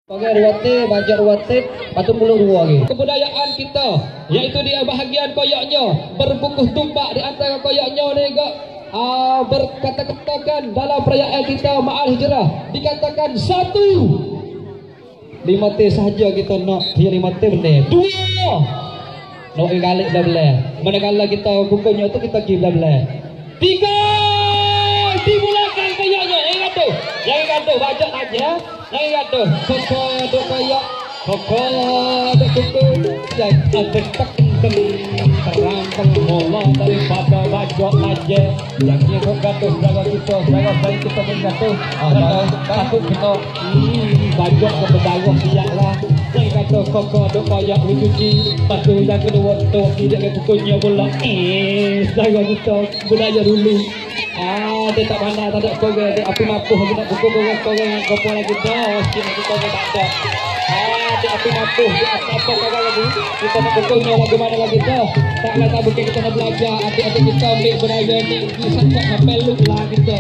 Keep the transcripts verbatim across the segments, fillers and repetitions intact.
Pagai dua tip, bajak dua tip, batu bulu dua lagi. Kebudayaan kita, yaitu di bahagian koyak nyoe, berbungkus tumbak di antara koyak nyoe ni juga, ah, berkata-katakan dalam perayaan kita Ma'al Hijrah, dikatakan satu. Lima tip sahaja kita nak, dia lima tip benar. Dua. Nak galak dah belah. Manakala kita kukuh nyoe tu kita gi belah-belah. Tiga. Dimulakan koyak nyoe. Yang gaduh. Yang gaduh bajak aja. Nyang gadoh, koko dok koyak, koko dok kuku, nyang adoh tak kenceng, terang terang bola daripada bajok aja. Nyang nyoe kok gadoh, saudara kita, saudara-saudari kita pun gadoh. Ah, takut kena, hmm, bajok ke berdarah siap lah. Nyang gadoh, koko dok koyak, dicuci. Lepas tu yang kedua, tu tidak ke kukunya pula. Eh, saudara kita, budaya dulu. Ah, dia tak pandai, tak ada korang. Dia api mapuh, dia nak pukul korang, korang yang kompor lagi dah. Sikit lagi korang tak ada. Ah, dia api mapuh, dia api apa korang lagi. Kita nak pukul nyoe bagaimana lagi dah. Tak ada tak mungkin kita nak belajar. Adik-adik kita ambil budaya ni, di sana sampai lupa kita.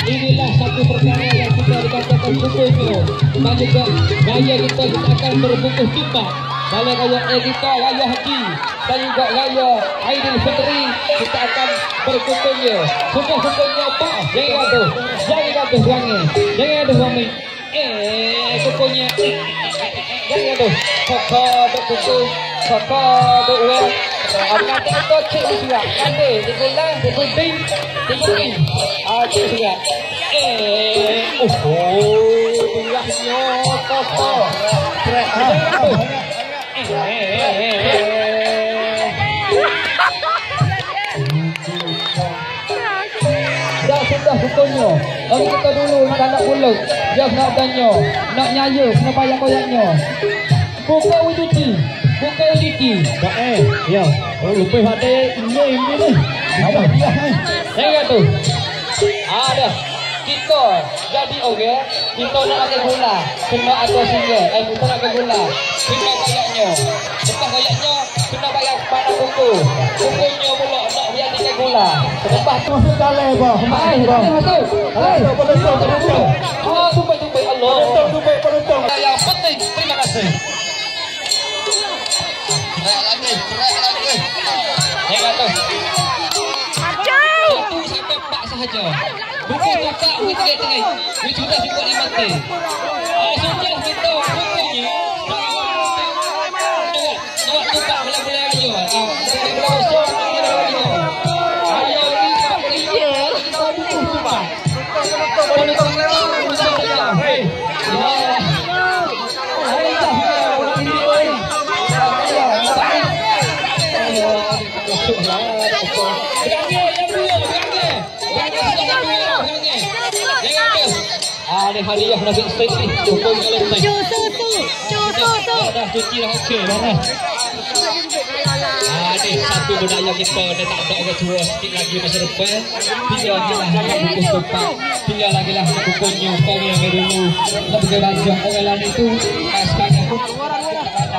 Inilah satu perkara yang kita dikatakan pukul nyoe. Dan juga gaya kita, kita akan berbungkus tumbak. Dalam gaya, eh, kita gaya haji. Dan juga raya Aidilfitri, kita akan berkukuhnya. Sudah kukuhnya, Pak. Jangan gaduh. Jangan gaduh, Wangi. Jangan gaduh, Wangi. Eh, kukuhnya. Eh, eh, eh, eh, eh, jangan gaduh. Koko berkukuh. Koko berkukuh. Akan tengok cek di surat. Nanti, di bulan, di bulan, di bulan. Ah, cek surat. Eh, oh, oh, biasnya koko. Jangan gaduh. Dah sudah hukumnya. Kalau kita dulu nak anak buluk, dia nak danyo, nak nyaye, kena bayar koyaknya. Bukan ujuti, bukan ujuti. Tak eh, ya. Oh, lupa hati, ini, ini ni. Apa dia, eh? Saya tu. Ada. Kita jadi orang, kita nak pakai gula, kena ada singgah. Eh, kita nak pakai gula, kena koyaknya. Lepas koyaknya, kena bayar pada kuku. Kukunya pula nak jadi pakai gula. Lepas tu, masuk dalam, bah. Hai, masuk, masuk. Hai, masuk, masuk, masuk. Oh, tumpah-tumpah, Allah. Penonton, tumpah, penonton. Yang penting, terima kasih. Kerak lagi, kerak lagi. Hebat tu. Maju. Satu sampai empat sahaja. Buku tukak, wih, tiga, tiga. Wih, sudah cukup lima T. Ah, sudah kita, bukunya. Dua, dua tukak, boleh, boleh aja. Ah, boleh, boleh kosong, boleh, boleh aja. Ayo, ini, kita buku tukak. Hei. Ya. Ah, ni hadiah Nabi Said ni. Pukul kali ni. Cu, su, su. Cu, su, su. Dah, dah cuci dah, okey, dah, dah. Ah, ni satu budaya kita, dia tak ada orang tua sikit lagi masa depan. Tinggal je lah nak bungkus tempat. Tinggal lagi lah nak bungkus nyokong yang dulu. Nak pergi bajak orang lain tu. Ah, sekarang aku tak ada. Ah, tak apa,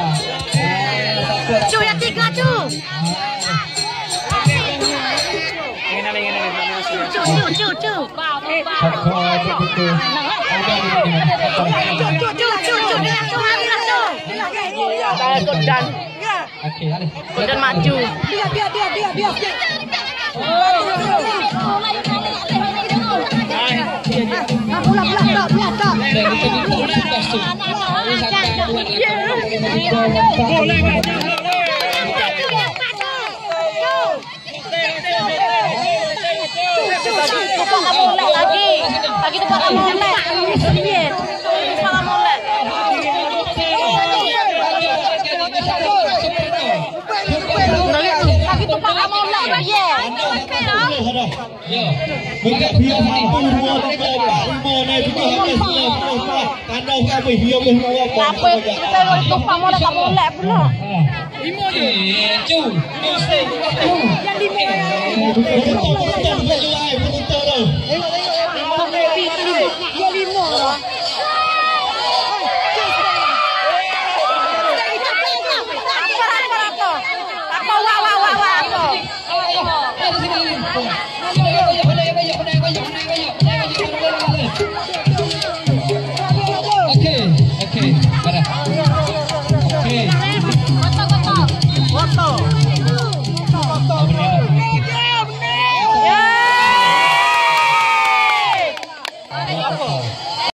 tak apa. Cu yang tiga, cu. Ah. Cu, cu, cu, cu. Cu, cu, cu, cu, cu. Okey, ada. Gordon maju. Biar, biar, biar, biar, biar. Ah, pulang, pulang, pulang, pulang, pulang. Boleh, boleh. Tempat kamu lek lagi. Lagi tempat kamu lek. Iya. Tempat kamu lek. Lagi tempat kamu lek. Iya. Minta biar mampu dua tiga empat lima enam tujuh lapan sembilan sepuluh sebelas. Tanda habis dia boleh dua empat. Apa kita tumpah mau tak molek pula? Lima je. Eh, cu. Yang lima. Betul, betul, betul, betul, betul.